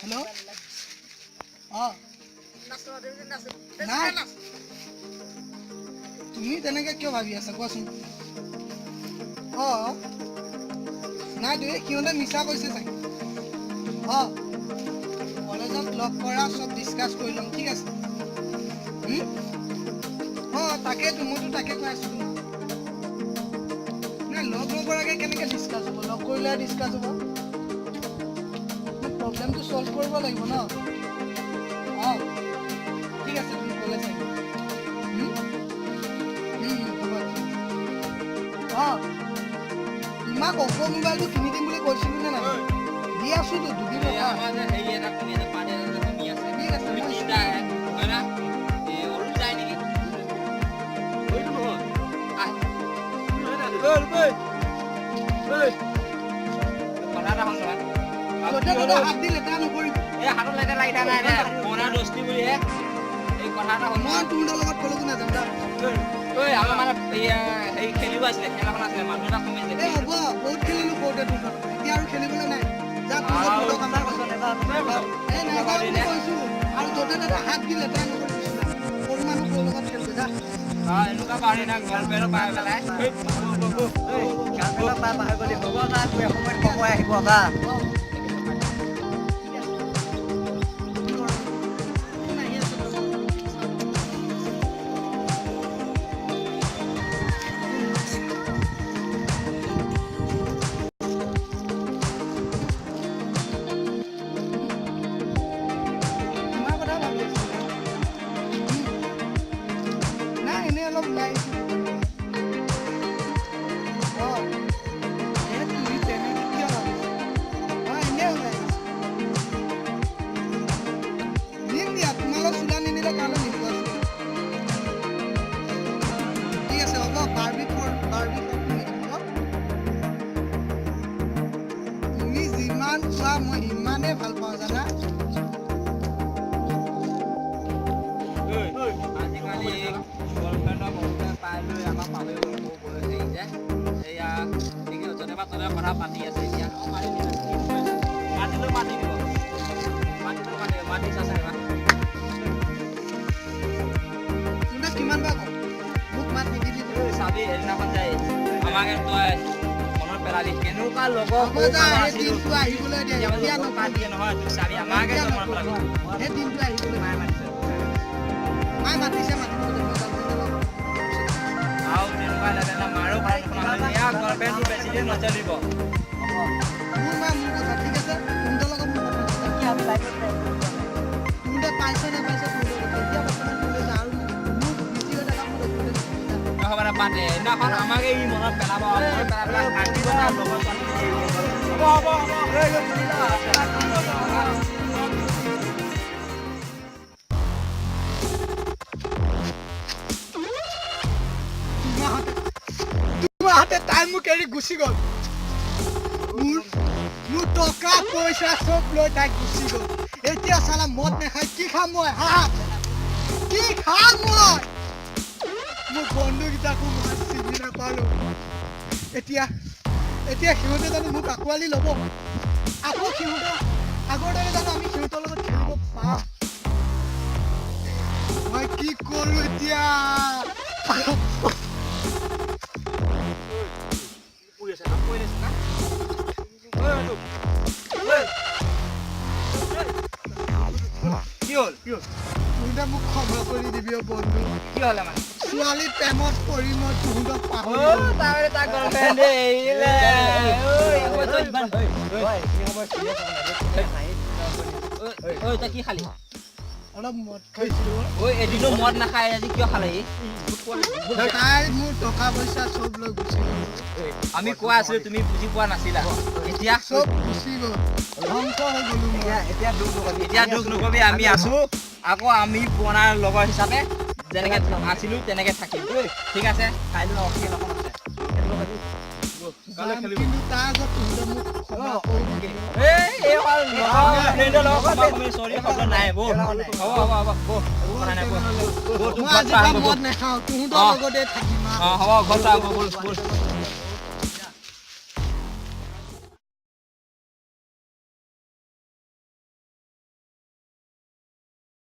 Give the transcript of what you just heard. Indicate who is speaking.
Speaker 1: Hello'. অঁ, নাই, তুমি তেনেকৈ কিয় ভাবি আছা কোৱাচোন? অঁ, নাই, তুমি সিহঁতে মিছা কৈছে চাগে। অঁ, কলেজত লগ কৰা, চব ডিছকাছ কৰি ল'ম, ঠিক আছে? অঁ, তাকেতো, মইতো তাকে কৈ আছোঁ তোমাক। নাই, লগ নকৰাকৈ কেনেকৈ ডিছকাছ হ'ব? লগ কৰিলেহে ডিছকাছ হ'ব। প্ৰব্লেমটো ছল্ভ কৰিব লাগিব ন। অঁ, ঠিক আছে, তুমি কলেজ আহিবা। হ'ব, ঠিক আছে। অঁ, তোমাক অপ' মোবাইলটো কিনি দিম বুলি কৈছিলোঁ নে নাই? দি আছোঁতো, দুদিন ৰখা। ঠিক আছে, মই য'তে ত'তে হাত দি লেতেৰা নকৰিবি। মই তোৰ লগত কলৈকো নাযাওঁ, যা। এই হ'ব, বহুত খেলিলোঁ সৰুতে তোৰ লগত, এতিয়া আৰু খেলিবলৈ নাই। যা, তোৰ লগত কাম। এই নাযাওঁ বুলি কৈছোঁ। আৰু য'তে ত'তে হাত দি লেতেৰা নকৰিবি। সৰু মানুহ, সৰু লগত খেলগৈ যা।
Speaker 2: এনেকুৱা পাৰি না গাৰ্লফ্ৰেণ্ডো পাই পেলাই।
Speaker 3: গাৰ্লফ্ৰেণ্ডক পাই পাহৰি গ'লি। হ'ব যা, তোৰ এসময়ত সময় আহিব, যা।
Speaker 1: অঁ, ঠিক আছে। ফোন আহি আছে বাৰু। তোমাৰ কথা ভাবি আছিলোঁ। নাই, এনেই অলপ ওলাই আহিছিলোঁ। অঁ, এই তুমি তেনেকৈ কিয় ভাবিছা? অঁ, এনেই ওলাই আহিছোঁ। নিম দিয়া, তোমালৈ চোলা নিনিলে কালৈ নিম কোৱাচোন? ঠিক আছে, হ'ব। বাৰ্বি ফ্ৰকটো নিদিম, হ'ব? তুমি যিমান খোৱা, মই সিমানেই ভাল পাওঁ, জানা?
Speaker 2: আজিকালি গাৰ্লফ্ৰেণ্ডৰ বহুতে পাই লৈ আমাক পাহৰি গ'ল। সৰু বয়স যে এয়া, য'তে বা ত'তে কথা পাতি আছে এতিয়া। মাতিলেও মাতি দিব, মাতিলেও মাতি মাতি চাইছে এবাৰ।
Speaker 1: তহঁতক কিমান বাৰ কম, মোক মাত নিদিবি বুলি।
Speaker 2: চাবি, সেইদিনাখন যায় আমাকে তই মনত পেলাবি কেনেকুৱা লগৰ।
Speaker 1: হ'ব যা, সেই দিনটো আহিবলৈ দিয়া, এতিয়া নকবি।
Speaker 2: নহয়, তোক চাবি, আমাকে
Speaker 1: এতিয়া
Speaker 2: তই মনত পেলাবি।
Speaker 1: নকবি, সেই দিনটো আহিবলৈ।
Speaker 2: মায়ে মাতিছে।
Speaker 1: মায়ে মাতিছে, মাতিব দে, মই গাৰ্লফ্ৰেণ্ডৰ লগত।
Speaker 2: আৰু তেনেকুৱা লেবেল মাৰো কথা নুশুনা হ'ল। এয়া গাৰ্লফ্ৰেণ্ডটো বেছি দিন নচলিব।
Speaker 1: মোৰ মা মোৰ কথা, ঠিক আছে? তহঁতৰ লগত মোৰ কথা নাই। তহঁতে পাইছ নাপাইছ তহঁতৰ কথা। এতিয়া বৰ্তমান তহঁতে যা আৰু মোক বিজি হৈ থকা মোক একোতে নকবি, যা।
Speaker 2: হ'ব দে, বাদ দে। সেইদিনাখন আমাকে ই মনত পেলাব, মনত পেলাই পেলাই কান্দিব তাৰ লগৰ ছোৱালী। হ'ব হ'ব হ'ব।
Speaker 1: তোমাৰহঁতে তাই মোক এৰি গুচি গ'ল। মোৰ টকা পইচা চব লৈ তাই গুচি গ'ল। এতিয়া চালা মদ নাখাই কি খাম মই? হা, কি খাম মই? মোৰ বন্ধুকেইটাকো মই চিনি নাপালো। এতিয়া এতিয়া সিহঁতে জানো মোক আঁকোৱালি ল'ব? আকৌ সিহঁতৰ আগৰ দৰে জানো আমি সিহঁতৰ লগত খেলিব পাম? মই কি কৰোঁ এতিয়া?
Speaker 2: পৰি আছে ন, পৰি আছে না? ঐ, ঐ, কি হ'ল? কি হ'ল?
Speaker 1: তহঁতে মোক ক্ষমা কৰি দিবি অ বন্ধু।
Speaker 2: কি হ'লে মানে?
Speaker 1: ছোৱালী প্ৰেমত পৰি মই তহঁতক
Speaker 2: অ
Speaker 1: পাহৰি গ'লো।
Speaker 2: তাৰমানে তাক গাৰ্লফ্ৰেণ্ড এৰিলে। ঐ, তই ইমান ঐ, তই কি খালি?
Speaker 1: অলপ মদ খাইছিলো।
Speaker 2: ঐ, এদিনো মদ নাখায়, আজি কিয় খালে সি?
Speaker 1: তাই মোৰ টকা পইচা চব লৈ গুচি গ'ল।
Speaker 2: আমি কোৱা আছিলো, তুমি বুজি পোৱা নাছিলা। এতিয়া
Speaker 1: চব গুচি গ'ল, ধ্বংস হৈ গ'লো মই।
Speaker 3: এতিয়া দুখ নকবি।
Speaker 2: এতিয়া দুখ নকবি, আমি আছো। আকৌ আমি পুৰণা লগৰ হিচাপে যেনেকে আছিলো তেনেকে থাকিম, ঠিক আছে?
Speaker 3: কাইলৈ খেল এখন আছে।
Speaker 1: যাম, কিন্তু তাৰ আগত তহঁতে মোক ক্ষমা কৰি দিবি।
Speaker 2: এই এই ফ্ৰেণ্ডৰ লগত ক্ষমা ক্ষমি চৰি শব্দ নাই। বৌ, হ'ব হ'ব হ'ব, বৌ, একো কথা নাই, বৌ। বৌ, তোক
Speaker 1: মই
Speaker 2: ঘৰত
Speaker 1: আজিৰ
Speaker 2: থৈ
Speaker 1: পৰা
Speaker 2: আহোঁ, বৌ।
Speaker 1: মদ নাখাওঁ, তহঁতৰ
Speaker 2: অ।
Speaker 1: লগতে থাকিম আহ।
Speaker 2: অ, হ'ব, ঘৰত থৈ আহোঁ, ব'ল ব'ল।